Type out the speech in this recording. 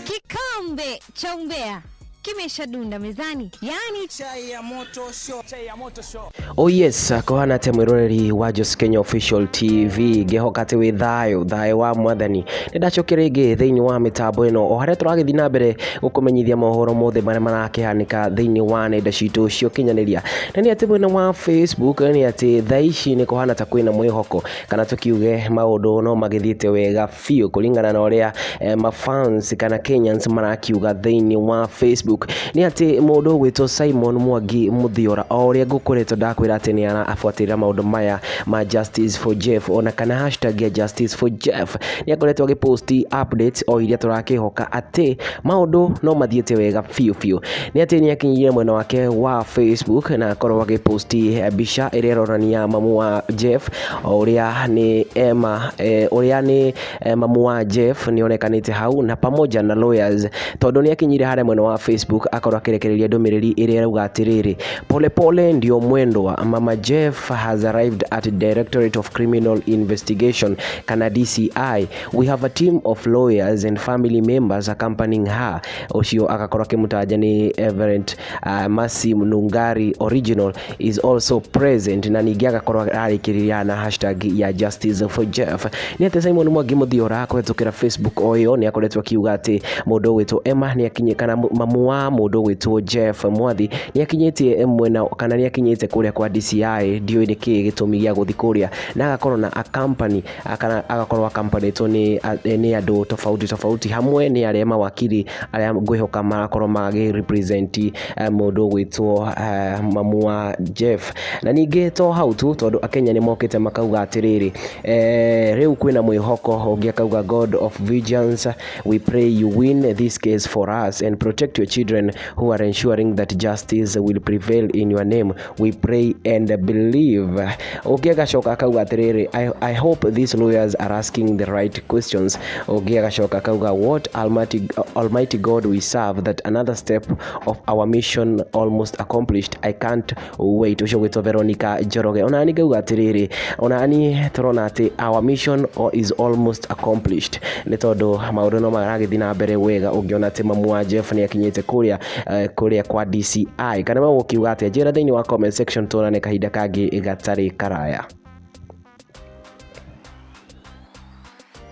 Kikombe cha umbea kimeshadunda mezani, yani Chai ya moto show. Chai ya moto show. Oh yes, kũhana atĩ mwĩroreri wa Jos Kenya Official TV, ngĩhoka atĩ wĩ thayũ thayũ wa Mwathani. Nĩ ndacokia rĩngĩ thĩinĩ wa mĩtambo ĩno o harĩa tũragĩthiĩ na mbere gũkũmenyithia mohoro mothe marĩa marakĩhanĩka thĩinĩ wa nenda citũ cia ũkinyanĩria. Na nĩ atĩ mwena wa Facebook, nĩ atĩ thaa ici nĩ kũhana ta kwĩna mwĩhoko, kana tũkiuge maũndũ no magĩthiĩte wega biũ kũringana na ũrĩa mafans kana Kenyans marakiuga thĩinĩ wa Facebook. Nĩ atĩ mũndũ ũgwĩtwo Simon Mwangi Mũthiora, o ũrĩa ngũkoretwo ndakwĩra atĩ nĩ arabuatĩrĩra maũndũ maya ma Justice for Jeff, ona kana hashtag ya Justice for Jeff, nĩ akoretwo agĩposti updates o iria tũrakĩhoka atĩ maũndũ no mathiĩte wega biũ biũ. Nĩ atĩ nĩ akinyire mwena wake wa Facebook na akorwo agĩposti mbica ĩrĩa ĩronania mamu wa Jeff, o ũrĩa nĩ Emma, ũrĩa nĩ mamu wa Jeff nĩ onekanĩte hau na pamoja na lawyers, tondũ nĩ akinyire harĩa mwena wa Facebook akorwo akĩrekereria ndũmĩrĩri ĩrĩa ĩrauga atĩrĩrĩ, "Polepole ndio mwendo wa mama Jeff has arrived at Directorate of Criminal Investigation kana DCI. We have a team of lawyers and family members accompanying her." Ũcio agakorwo akĩmũtaja nĩ Reverend Mercy Nungari Original is also present, na ningĩ agakorwo ararĩkĩrĩria na hashtag ya Justice for Jeff. Nĩ atĩ Simon Mwangi Mũthiora kũhetũkĩra Facebook o ĩyo nĩ akoretwo akiuga atĩ mũndũ ũgwĩtwo Emma nĩ akinye, kana mamu wa mũndũ ũgwĩtwo Jeff Mwathi nĩ akinyĩtie mwena kana nĩ akinyĩte kũrĩa kwa DCI. Ndiũĩ nĩ kĩĩ gĩtũmi gĩa gũthiĩ kũrĩa, na agakorwo na a company kana agakorwo accompanyĩtwo nĩ andũ tofauti tofauti, hamwe nĩ arĩa mawakiri arĩa ngwĩhoka marakorwo magĩ represent mũndũ ũgwĩtwo mamu wa Jeff. Na ningĩ to hau tu, tondũ akenya nĩ mokĩte makauga atĩrĩrĩ, rĩu kwĩna mwĩhoko. Ũngĩ akauga, "God of vengeance, we pray you win this case for us and protect your children who are ensuring that justice will prevail. In your name we pray and believe." Ũngĩ agacoka akauga atĩrĩrĩ, I hope these lawyers are asking the right questions." Ũngĩ agacoka akauga, "What almighty, almighty God we serve, that another step of our mission almost accomplished. I can't wait." Ũcio gwĩtwo Veronica Njoroge. Onani ngauga atĩrĩrĩ, onani tũrona atĩ our mission is almost accomplished, nĩ tondũ maũndũ no maragĩthiĩ na mbere wega ũngĩona atĩ mamu wa Jeff nĩ akinyĩte kũrĩa kwa DCI. Kana megũkiuga atĩa? Njĩra thĩinĩ wa comment section, tuonane kahinda kangĩ gatarĩ karaya.